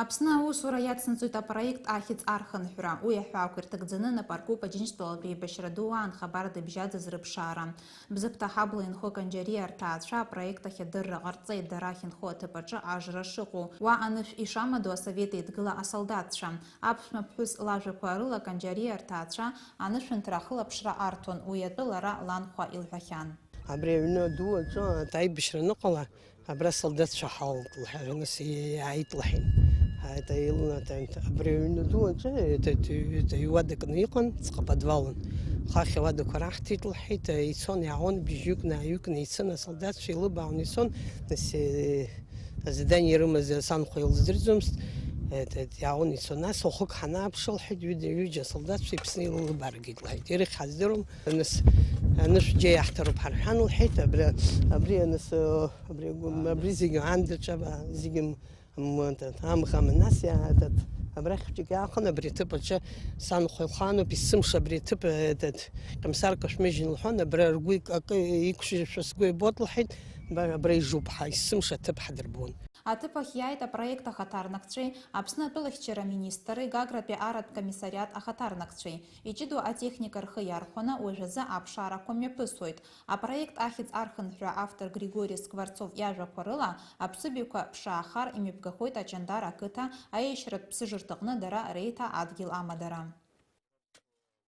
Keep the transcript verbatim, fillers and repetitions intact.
Аԥсны аусура иацнаҵоит апроект Ахьӡ архынҳәра. Уи аҳәаақәа ирҭагӡаны нап аркуп Аџьынџьтәылатәи еибашьра ду аан хабар дыбжьаӡыз рыԥшаара. Бзыԥҭа аҳабла инхо Канџьариа рҭаацәа апроект ахь адырра ҟарҵеит, дара ахьынхо аҭыԥ аҿы ажра шыҟоу. Уа анышә ишамадоу Асовет Еидгыла асолдаҭцәа. Аԥшәма ԥҳәыс лажәақәа рыла Канџьариа рҭаацәа анышәынҭра ахылаԥшра арҭон, уи атәы лара ланхәа илҳәахьан. Абри аҩны аду аҿы аибашьра аныҟала, абра солдатцәа ҳалалт лҳәар, нас иааитлаҳәит. Аита илнаҭан абри аҩны ду аҿы, это, это иуадакны иҟан, ҵҟа подвалын. Хахь ауадақәа раҳҭеит лҳәеит, ицон, иаауан, бжьҩыкны, ааҩыкны ицон, асолдатцәа илыбаауан ицон, нас, э, азадание ирымаз санхәа илздырӡомызт, это, иаауан ицон. Нас уахык ҳанааԥш лҳәеит, ҩыда, ҩыџьа асолдатцәа иԥсны илылыбааргеит лҳәеит. Ирыхьҳаздыруам, нас анышә џьа иаҳҭароуп ҳарҳәан лҳәеит, абри, абри аныс, э, Абри агәы-, абри зегьы аан даҿаба, зегьы м-, м-, амӷ аман, нас иа-, этот, абрахь хәҷык иаахан, абри аҭыԥ аҿы санхәа илхаануп, есымша абри аҭыԥ, этот, комиссар Кашәмыжь илҳәон, абра ргәы ик-, акы иқәшәашәа сгәы ибоит лҳәеит, ба-, абра ижуп ҳа, есымша аҭыԥ ҳадырбон. Аҭыԥ ахь иааит апроект ахаҭарнакцәеи, Аԥсны атәылахьчара аминистрреи, Гагратәи аратә комиссариат ахаҭарнакцәеи. Иҷыдоу атехника рхы иархәаны, уажәазы аԥшаарақәа мҩаԥысуеит. Апроект Ахьӡ архынҳәра автор Григори Скворцов иажәақәа рыла, аԥсыбаҩқәа ԥшаахар имҩаԥгахоит Аҷандара ақыҭа аиашьаратә ԥсыжырҭаҟны дара реиҭа адгьыл амадара.